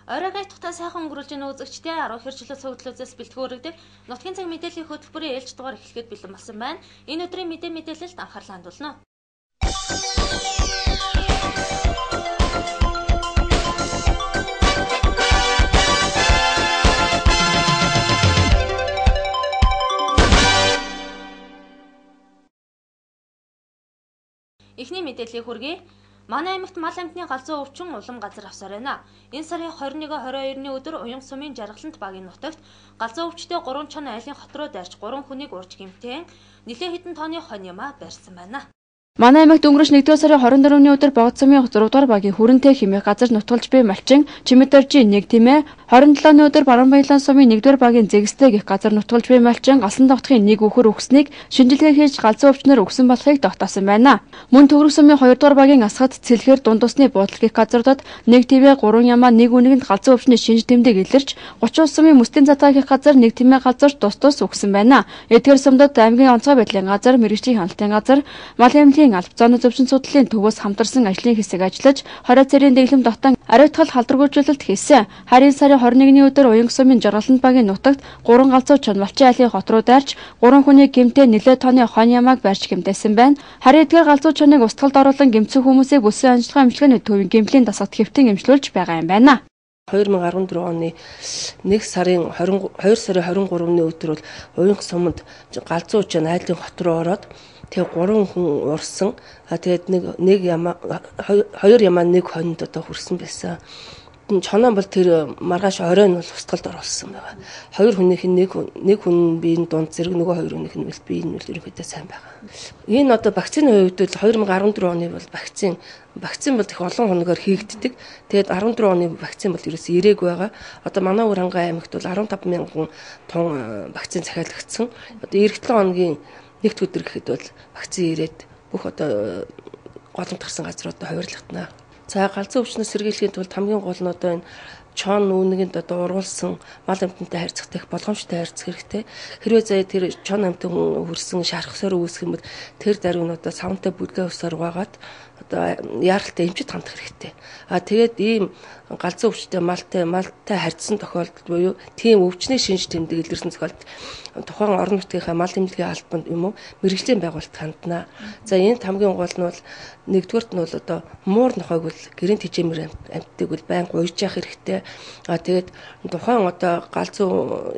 Оройн тухтай сайхан өнгөрүүлж буй үзэгчдээ 12 жилийн цогцлоозоос бэлтгэн өргөдөг нутгийн цаг мэдээллийн хөтөлбөрийн ээлж дугаар эхлэхэд бэлэн болсон байна. Энэ өдрийн мэдээлэлд анхаарлаа хандуулна. Эхний мэдээллийг хүргэе. Манай аймагт мал амьтны галзуу өвчин улам газар авсаар байна. Энэ сарын 21-22-ны өдөр Уян сумын Жаргалант багийн нутагт галзуу өвчтэй 3 чон айлын хот руу дайрч 3 хүнийг урж гэмтээн нэлээн хэдэн тооны хонь юмаа барьсан байна. Манай аймагт өнгөрч 1-р сарын 24-ний өдөр Богд сумын 6-р багийн хүрэнтэй хэмээх газар нутгалж буй малчин Чимэдэржийн 1 тимээ, 27-ны өдөр Баруун Баялан сумын 1-р багийн Зэгстэй гэх газар нутгалж буй малчин Галсан тогтхын 1 үхэр үхснийг шинжилгээ хийж галзуу өвчнөр үхсэн болохыг тогтоосон байна. Мөн Төгрөг сумын 2-р багийн Асгад Цэлхэр дунд усны буудлын гэх газруудад 1 тивээ 3 ямаа 1 үнэгэнд галзуу өвчний шинж тэмдэг илэрч 30 сумын Мөстийн задгаа гэх газар 1 тимээ газарч тус тус үхсэн байна. Эдгээр сумдад аймгийн онцгой байдлын газар, мэргэжлийн хяналтын газар, мал эмнэлгийн алба зооны зөвшөн судлалын төвөөс хамтарсан ажлын хэсэг ажиллаж 20 цэрийн дэглэм дотон ариутгал халдваргүйжүүлэлт хийсэн. Харин сарын 21-ний өдөр Уян сумын Жаргалант багийн нутагт 3 галзуу чон малчин айлын хот руу дайрч 3 хүний гэмтээ нэлээд тооны хонь ямааг барьж гэмтээсэн байна. Харин эдгээр галзуу чоныг устгалд оруулан гэмтсэн хүмүүсийг бүсэн ажиллагаа эмчилгээний төвийн гэмтлийн дасгалт хэвтэн эмчлүүлж байгаа юм байна. 2014 оны 1 сарын 22 сарын 23-ны өдөр бол Уян суманд галзуу чон айлын хот руу ороод тэгээ 3 хүн урсан. Тэгээд нэг ямаа хоёр ямаа нэг хонд одоо хүрсэн байсан. Чоноо бол тэр маргааш оройн бол устгалд оруулсан байгаа. Хоёр хүнийх нь нэг хүн биеийн дунд зэрэг нөгөө хоёр хүнийх нь бие нь бол ерөнхийдөө сайн байгаа. Энэ одоо вакцины хувьд бол 2014 оны бол вакцин бол их олон хоногоор хийгддэг. Тэгээд 14 оны вакцин бол ерөөсөө ирээгүй байгаа. Одоо манай Өвөр-Хангай аймагт бол 15 мянган тонн вакцин захиалагдсан. Одоо эх 7 хоногийн нэгд өдөр гэхэд бол вакцин ирээд бүх одоо голомт гарсан газруудад хуваарлагдана. За галзуу өвчнөөс сэргийлэхийн тулд хамгийн гол нь одоо энэ чон үүнгэнд одоо ургуулсан мал амьтантай харьцах их болгоомжтой харьцах хэрэгтэй. Хэрвээ заяа тэр чон амьтан хөрсөн шархсаар үүсэх юм бол тэр даруй нь одоо савнтай бүлгээ усаар угаагаад одоо яаралтай эмчит хандах хэрэгтэй. А тэгээд ийм галзуу өвчтэй малтай харьцсан тохиолдолд буюу тийм өвчний шинж тэмдэг илэрсэн тохиолдолд тухайн орон нутгийнхаа мал эмнэлгийн албанд юм уу мэргэжлийн байгууллагт хандна. За энэ хамгийн гол нь бол нэгдүгээрт нь бол одоо муур нохойг бол гэрийн тэжээмэр амьтдыг бол байнга уйж явах хэрэгтэй. А тэгээд тухайн одоо галзуу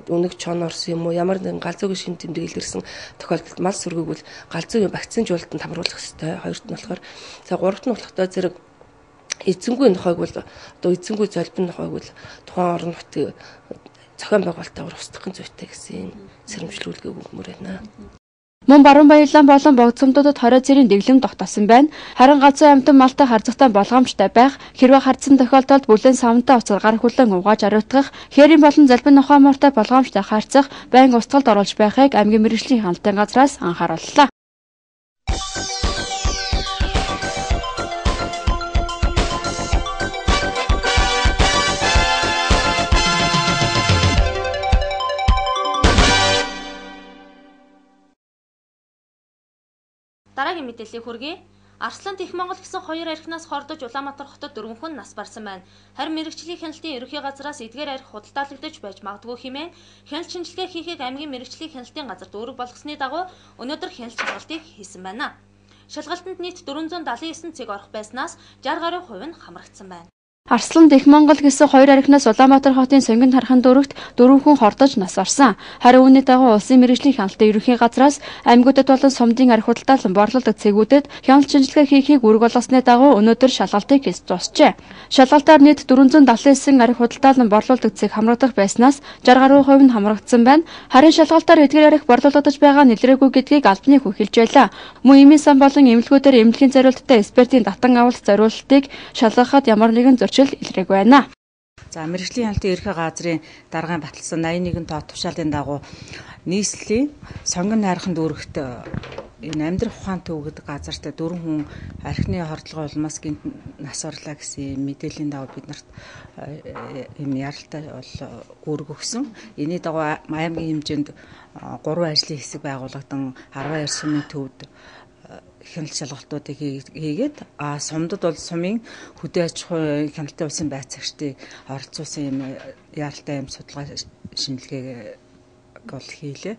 үнэг чон орсон юм уу ямар нэгэн галзуугийн шинж тэмдэг илэрсэн тохиолдолд мал сүргийг бол галзуугийн вакцинжуулалтанд хамруулах хэрэгтэй. Хоёрт нь болохоор за гуравт нь болохоор зэрэг эзэнгүй нохойг бол одоо эзэнгүй золбин нохойг бол тухайн орон нутгийн зохион байгуулалтаар устгах нь зүйтэй гэсэн юм сэрэмжлүүлгийг өгмөр байна. Мөн Баруун Баялан болон Богд сумдуудад 20 цэрийн дэглэм тогтоосон байна. Харин галзуу амьтан малтай харьцахтаа болгоомжтой байх, хэрвээ харьцсан тохиолдолд бүлээн савнтай уцаар гар хүлэн угааж ариутгах, хээрийн болон залбин нохой мортой болгоомжтой харьцах, байнга устгалд оруулж байхыг аймгийн мэргэжлийн хяналтын газраас анхаарууллаа. Дараагийн мэдээллийг хүргэе. Арслан Их Монгол гэсэн хоёр архинаас хордож Улаанбаатар хотод 4 хүн нас барсан байна. Харин мэргэжлийн хяналтын ерөнхий газраас эдгээр арх худалдаалагдаж байж магадгүй хэмээн хяналт шинжилгээ хийхийг аймгийн мэргэжлийн хяналтын газарт үүрэг болгосны дагуу өнөөдөр хяналт шалгалтыг хийсэн байна. Шалгалтанд нийт 479 цэг орох байснаас 60 гаруй хувь нь хамрагдсан байна. Арслан Их Монгол гэсэн хоёр архинаас Улаанбаатар хотын сонгинд хархан дүүрэгт 4 хүн хордож нас барсан. Харин үүний дагуу улсын мэргэжлийн хяналтын ерөнхий газраас аймагуудад болон сумдын арх худалдаалан борлуулдаг цэгүүдэд хяналт шинжилгээ хийхийг үүрэг болгосны дагуу өнөөдөр шалгалтыг хийж дуусжээ. Шалгалтаар нийт 479 арх худалдаалан борлуулдаг цэг хамрагдах байснаас 60 гаруй хувь нь хамрагдсан байна. Харин шалгалтаар эдгээр арх борлуулагдаж байгаа нь илрээгүй гэдгийг албаны хүн хэлж байлаа. Мөн эмийн сан болон эмнэлгүүдээр эмнэлгийн зориулттай экспертийн татан авалт зориулалтыг шалгахад ямар нэгэн зөрчил илрээг байна. За мэргэжлийн хяналтын ерөнхий газрын даргын баталсан 81 тоо тушаалын дагуу нийслэлийн сонгон найрхан дүүрэгт энэ амьдрах ухаан төв гэдэг газарт 4 хүн архины хордлогын улмаас гинт нас орлаа гэсэн мэдээллийн дагуу бид нарт ийм яралтай бол үүрэг өгсөн. Энэний дагуу аймгийн хэмжээнд 3 ажлын хэсэг байгуулагдан 12 сумын төвд хяналт шалгалтуудыг хийгээд сумдад бол сумын хөдөө аж ахуйн хяналтын улсын байцаагчдыг оролцуулсан юм яаралтай юм судалгаа шинжилгээг бол хийлээ.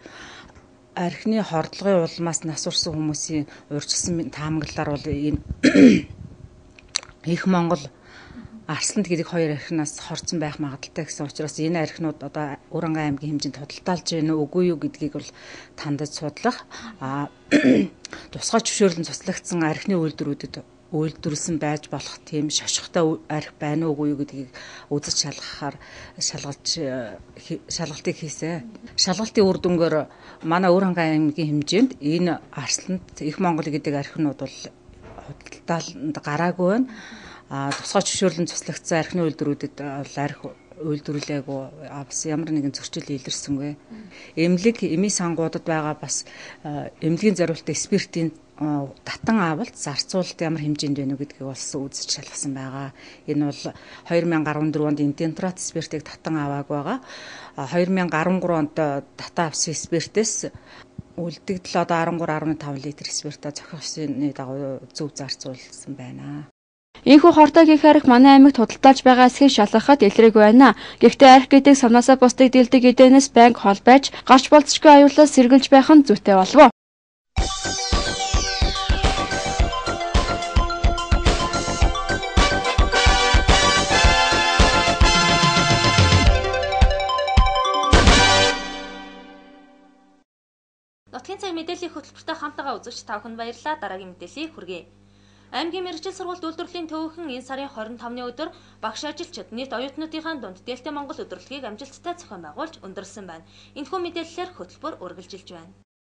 Архины хордлогын улмаас нас урсан хүмүүсийн урьдчилсан таамаглалаар бол энэ Их Монгол Арсланд гэдэг хоёр архинаас хорцсон байх магадaltaй гэсэн учраас энэ архинууд одоо Уранга аймгийн хэмжээнд худалдаалж байна уу үгүй юу гэдгийг бол тандаж судлах. Тусгай зөвшөөрлөн цуцлагдсан архины үйлдвэрүүдэд үйлдвэрлэсэн байж болох тийм шошготой арх байна уугүй юу гэдгийг үзэж шалгахаар шалгалтыг хийсэн. Шалгалтын үр дүнгээр манай Уранга аймгийн хэмжээнд энэ Арсланд Их Монгол гэдэг архинууд бол худалдаанд гараагүй байна. Тусгай зөвшөөрлөн цуцлагдсан архины үйлдвэрүүдэд бол арх үйлдвэрлээгүй, бас ямар нэгэн зөрчил илэрсэнгүй. Эмнэлэг, эмийн сангуудад байгаа бас эмнэлгийн зориултын спиртийн татан авалт, зарцуулалт ямар хэмжээнд байна уу гэдгийг бас үзэж шалгасан байгаа. Энэ бол 2014 онд интентрат спиртийг татан аваагүй байгаа. 2013 онд татан авсан спиртээс үлдэгдэл одоо 13.5 литр спиртаа зохих ёсны дагуу зөв зарцуулсан байна. Ийхүү хортой гих арх манай аймагт худалдаалж байгаа эсхийг шалгахад илрээгүй байна. Гэхдээ арх гэдэг самнаасаа бусдыг дийлдэг эдэнээс байнга хол байж гарч болцсогүй аюулаас сэргэлж байх нь зүйтэй болов. Нутгийн цаг мэдээллийн хөтөлбөртэй хамтгаа үзэгч та бүхэнд баярлалаа. Дараагийн мэдээллийг хүргэе. Аймгийн мэргэжил сургуульд үйлдвэрлэлийн төвийнхэн энэ сарын 25-ны өдөр багш ажилчид нийт оюутнуудынхаа дунд Дельта Монгол өдөрлөгийг амжилттай зохион байгуулж өндөрлсөн байна. Энэхүү мэдээллээр хөтөлбөр үргэлжилж байна.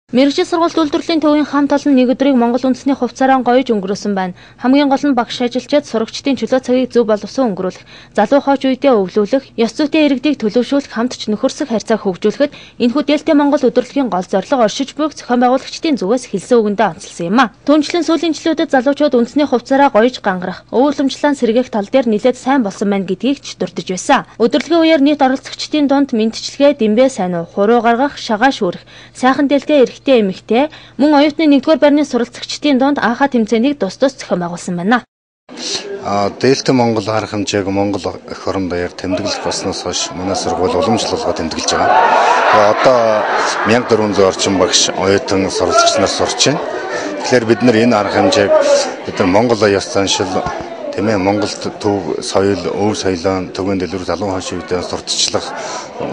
Мэргэжил сургуульд үйлдвэрлэлийн төвийн хамт олон нэг өдрийг Монгол үндэсний хувцаараа гоёж өнгөрөөсөн байна. Хамгийн гол нь багш ажилчид сурагчдын чөлөө цагийг зөв боловсон өнгөрүүлэх, залуу хойч үедээ өвлүүлэх, ёс зүйтэй иргэдийг төлөвшүүлэх, хамтч нөхөрсөх харьцааг хөгжүүлэхэд энэхүү Дельта Монгол өдөрлөгийн гол зорилго оршиж буйг зохион байгуулагчдын зүгээс хэлсэн үгэндээ онцлсон юм а. Түүнчлэн сүүлийн жилүүдэд залуучууд үндэсний хувцаараа гоёж гангарах, өв уламжлалаа сэргээх тал дээр нэлээд сайн болсон байна гэдгийг ч дурдж байсан. Өдөрлөгийн үеэр нийт оролцогчдын дунд мэндчилгээ, дэмбээ сайн уу, хуруу гаргах, шагаа шүүрэх, сайхан дельта эрэгтэй эмэгтэй мөн оюутны 1-р байрны суралцагчдын дунд анхаа тэмцээнийг тус тус зохион байгуулсан байна. Дельта Монгол арга хэмжээг Монгол эх орон даяар тэмдэглэх болсноос хойш манай сургууль уламжлал болгоо тэмдэглэж байгаа. Одоо 1400 орчим багш оюутан суралцагч нар сурч байна. Тэгэхээр бид нар энэ арга хэмжээг бид нар Монгол ёс заншил, тийм ээ, Монгол төв соёл, өв соёлоо төвийн дэлгүүр залуу хойш үедээ сурталчлах,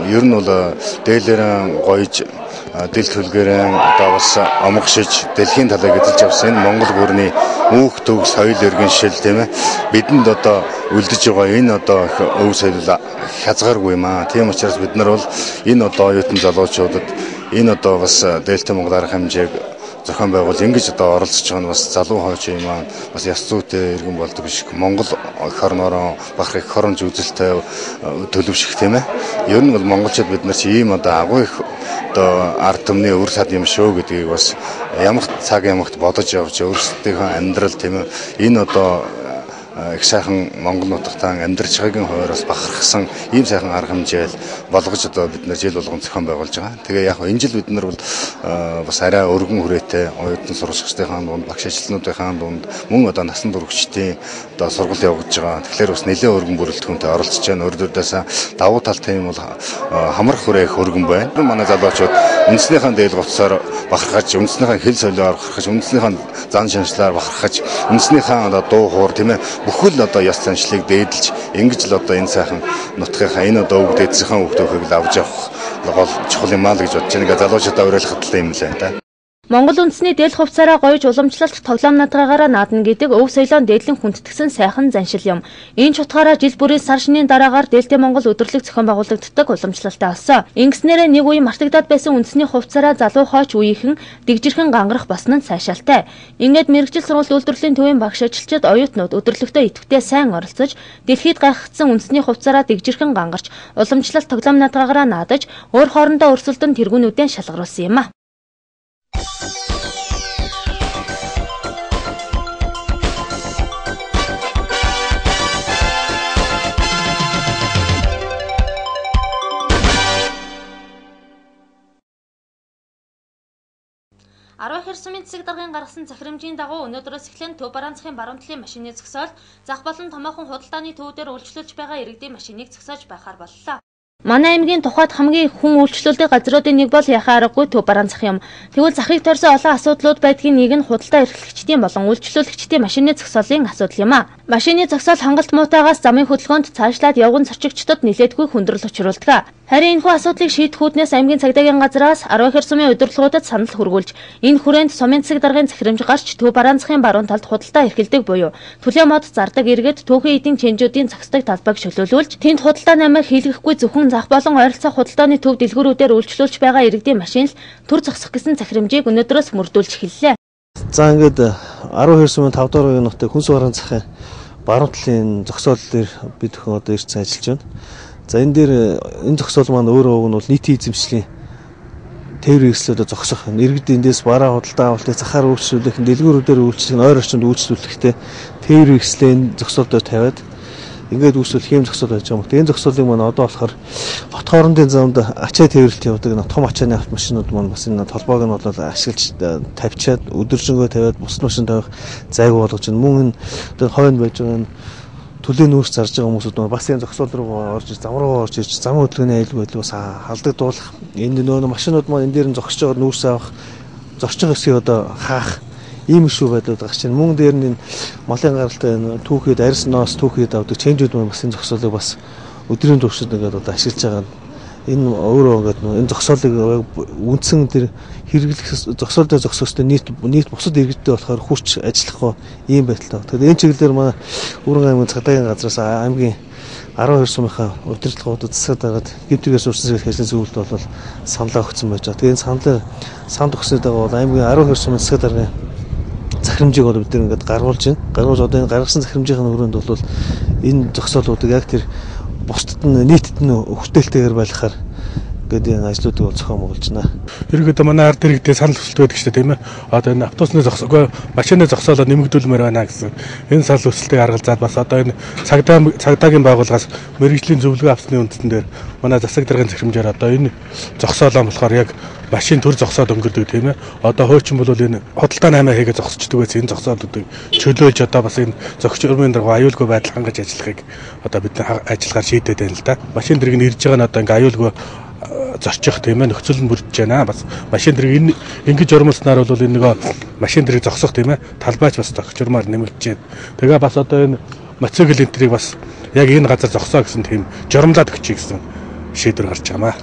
ер нь бол дээлэрэн гоёж дэл түлгээрэн одоо бас омгшиж дэлхийн талыг эзэлж авсан энэ Монгол гүрний үүх төв соёл иргэншил, тийм ээ, бидэнд одоо үлдэж байгаа энэ одоо өв соёл хязгааргүй юм аа. Тийм учраас бид нар бол энэ одоо оюутан залуучуудад энэ одоо бас Дельта Монгол арга хэмжээг зохион байгуул ингэж одоо оролцож байгаа нь бас залуу хойч юм аа, бас ёс зүйтэй иргэн болдог шиг Монгол эх орноороо бахарх эх оронж үзэлтэй төлөвших, тийм ээ. Ер нь бол монголчууд бид нар чи ийм одоо агуу их одоо ард түмний өр сад юм шүү гэдгийг бас ямагт цаг ямагт бодож явж өөрсдийнхөө амьдрал, тийм ээ, энэ одоо их сайхан Монгол нутагтаа амьдарч байгаагийн хувьд бас бахархсан ийм сайхан арга хэмжээл болгож одоо бид нар жил болгон зохион байгуулж байгаа. Тэгээ яг энэ жил бид нар бол бас арай өргөн хүрээтэй оюутан сурагчдынхаа дунд, багш ажилтнуудынхаа дунд мөн одоо насан туршидтын одоо сургалт явуулж байгаа. Тэгэхээр бас нэлээд өргөн бүрэлдэхүүнтэй оролцож байна. Өөр дөрдөөс давуу талтай юм бол хамрах хүрээ их өргөн байна. Манай залуучууд үндснийхээ дээл гоцсоор бахархаж, үндснийхээ хэл соёлоор бахархаж, үндснийхээ зан чаншлаар бахархаж, үндснийхээ одоо дуу хоор, тийм ээ, бүхэл одоо ёс заншлыг дээдэлж ингэж л одоо энэ сайхан нутгийнхаа энэ одоо өвөг дээдсийнхээ өвгтөөхийг л авч явах гол чухал юм аа л гэж бодож байна. Ингээ залуучуудаа уриалгах юм лээ та. Монгол үндэсний дээл хувцаараа гоёж уламжлалт тоглоом наадгаагаараа наадна гэдэг өв соёлоон дээдлэн хүндэтгсэн сайхан заншил юм. Энэ ч утгаараа жил бүрийн сар шинийн дараагаар Дельта Монгол өдөрлөг зохион байгуулагддаг уламжлалтай болсон. Ингэснээрээ нэг үе мартагдаад байсан үндэсний хувцаараа залуу хойч үеийнхэн дэгжирхэн гангарах болсон нь сайшаалтай. Ингээд мэргэжил сургууль үйлдвэрлэлийн төвийн багш ажилчид оюутнууд өдөрлөгтөө идэвхтэй сайн оролцож, дэлхийд гайхагдсан үндэсний хувцаараа дэгжирхэн гангарч, уламжлалт тоглоом наадгаагаараа наадаж, өөр хоорондоо өрсөлдөн тэргүүнүүдээ шалгаруулсан юм а. 12 сумын засаг даргын гаргасан захирамжийн дагуу өнөөдрөөс эхлэн Төв Бараан захын баруун талын машины зогсоол зах болон томоохон худалдааны төвүүдээр үйлчлүүлж байгаа иргэдийн машиныг зогсоож байхаар боллоо. Манай аймгийн тухайд хамгийн их хүн үйлчлүүлдэг газруудын нэг бол яхаа аргагүй Төв Бараан зах юм. Тэгвэл захыг тойрсон олон асуудлууд байдгийн нэг нь худалдаа эрхлэгчдийн болон үйлчлүүлэгчдийн машины зогсоолын асуудал юм а. Машины зогсоол хангалт муутайгаас замын хөдөлгөөнд цаашлаад явган зорчигчдод нилээдгүй хүндрэл учруулдаг. Харин энэхүү асуудлыг шийдэх үүднээс аймгийн цагдаагийн газраас 12 сумын удирдлагуудад санал хүргүүлж, энэ хүрээнд сумын засаг даргын захирамж гарч Төв Бараан захын баруун талд худалдаа эрхэлдэг буюу төлөө мод зардаг иргэд түүхэн эдийн чэнжүүдийн зогсдог талбайг чөлөөлүүлж, тэнд худалдаа наймаа хийлгэхгүй зөвхөн зах болон ойролцоох худалдааны төв дэлгүүрүүдээр үйлчлүүлж байгаа иргэдийн машин л төр зогсох гэсэн захирамжийг өнөөдрөөс мөрдүүлж эхэллээ. За ингээд 12 сумын 5 дугаар нутаг Хүнс Бараан захын баруун талын зогсоол дээр бид бүхэн одоо ирсэн ажиллаж байна. За энэ дээр энэ зогсоол маань өөрөө уг нь бол нийтийн эзэмшлийн тээврийн эрхлэлд зогсох. Иргэд эндээс бараа худалдаа авалтыг захаар үйлчлүүлэх, дэлгүүрүүдээр үйлчлэх, ойр орчинд үйлчлүүлэхдээ тээврийн эрхлэлийн зогсоол дээр тавиад ингээд үүсвэл хийм зогсоол байж байгаа юм. Энэ зогсоолыг маань одоо болохоор хот хоорондын замд ачаа тээвэрлэлт явдаг энэ том ачааны автомашинууд маань бас энэ толбоог нь бол ашиглаж тавьчаад өдөржингөө тавиад бусад машин тавих зайг болгож байна. Мөн энэ одоо хойно байж байгаа энэ төлөө нүүрс зарж байгаа хүмүүсүүд маань бас энэ зогсоол руу орж зам руу орж ирж замын хөдөлгөөний аюулгүй байдлыг бас халдагдуулах. Энэ нөө машинууд маань энэ дээр нь зогсож байгаа нүүрс авах, зорчих хэсгийг одоо хаах ийм шүү байдлууд гарч байна. Мөн дээр нь энэ малын гаралтай энэ түүхэд арьс ноос түүхэд авдаг чэнжүүд маань бас энэ зогсоолыг бас өдрийн туршид ингээд одоо ашиглаж байгаа. Энэ өөрөө ингээд энэ зогсоолыг үндсэн тэр хэрэглэх зогсоол дээр зогсоостой нийт бусад иргэдтэй болохоор хурц ажиллахгүй ийм байдалтай. Тэгэхээр энэ чиглэлээр манай Өвөргөн аймгийн цагдаагийн газраас аймгийн 12 сумынхаа удирдлагуудад засаг дараад гэмтгээс сурсан зэрэг ажлын зөвлөлд бол саналаа өгсөн байж байгаа. Тэгээ энэ саналаа санд өгсөний дагуу бол аймгийн 12 сумын засаг даргын захирамжийг бол бид нэр ингээд гаргуулж байна. Гаргуулж одоо энэ гаргасан захирамжийн өрөөнд бол энэ зогсоолуудыг яг тэр бусдад нь нийтэд нь хүртээлтэйгээр байлгахаар ингээд энэ ажлуудыг бол зохион байгуулж байна. Ерөнхийдөө манай ард иргэдээ санал хүсэлт байдаг шүү дээ, тийм ээ. Одоо энэ автобусны зогсоол, машины зогсоолоо нэмэгдүүлмээр байна гэсэн энэ санал хүсэлтийг аргалзаад бас одоо энэ цагдаагийн байгууллагаас мэргэжлийн зөвлөгөө авсны үндсэн дээр манай засаг даргын захирамжаар одоо энэ зогсоолоо болохоор яг машин төр зогсоод өнгөрдөг, тийм ээ. Одоо хуучин бол энэ худалдаа наймаа хийгээ зогсчдөг байсан энэ зогсоолуудыг чөлөөлж одоо бас энэ зохицормын дагуу аюулгүй байдал хангаж ажиллахыг одоо бид ажиллагаар шийдээд байна л да. Машин дэрэг нь ирж байгаа нь одоо ингээ аюулгүй зорчих, тийм ээ, нөхцөл нь бүрдэж байна. Бас машин дэрэг энэ ингэж ормолсноор бол энэ нөгөө машин дэрэг зогсох, тийм ээ, талбайч бас зохицормоор нэмэгдэж байна. Тэгээ бас одоо энэ мотоцикл энтрийг бас яг энэ газар зогсоо гэсэн тийм журамлаад өгчий гэсэн шийдвэр гарч байгаа маа.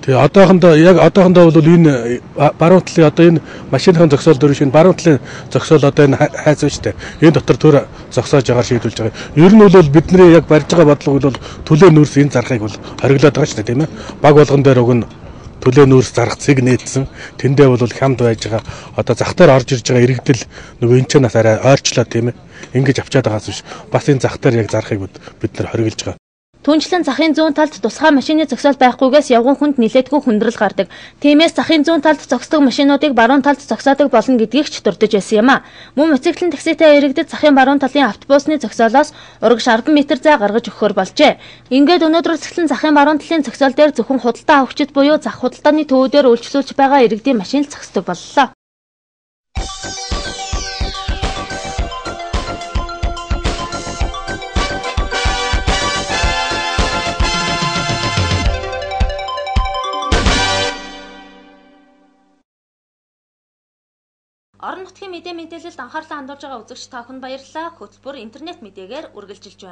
Тэгээ одоохондоо яг одоохондоо бол энэ баруун талын одоо энэ машиныхан зогсоол дөрөв шинэ баруун талын зогсоол одоо энэ хайц байна шүү дээ. Энэ дотор төр зогсоож байгаа шийдвүүлж байгаа. Ер нь бол бидний яг барьж байгаа бодлого бол төлөө нүүрс энэ зархыг бол хориглоод байгаа шүү дээ, тийм ээ. Баг болгон дээр уг нь төлөө нүүрс зарах цэг нээдсэн. Тэндээ бол хямд байж байгаа. Одоо зах дээр орж ирж байгаа иргэдэл нөгөө энэ ч нас арай ойрчлоо, тийм ээ. Ингэж авчаад байгаас биш. Бас энэ зах дээр яг зархыг бид нар хориглож байгаа. Түнчлэн захын зүүн талд тусгай машины зогсоол байхгүйгээс явган хүнд нилээдгүй хүндрэл гардаг. Тиймээс захын зүүн талд зогсдог машинуудыг баруун талд зогсоодог болно гэдгийг ч дурдж байсан юм а. Мөн мотоциклын такситай иргэдэд захын баруун талын автобусны зогсоолоос урагш 10 м зай гаргаж өгөхөөр болжээ. Ингээд өнөөдрөөс эхлэн захын баруун талын зогсоол дээр зөвхөн худалдаа авахчид буюу зах худалдааны төвүүдээр үйлчлүүлж байгаа иргэдийн машин л зогсдог боллоо. Орон нутгийн мэдээ мэдээлэлд анхаарлаа хандуулж байгаа үзэгч та бүхэнд баярлалаа. Хөтөлбөр интернет мэдээгээр үргэлжилж байна.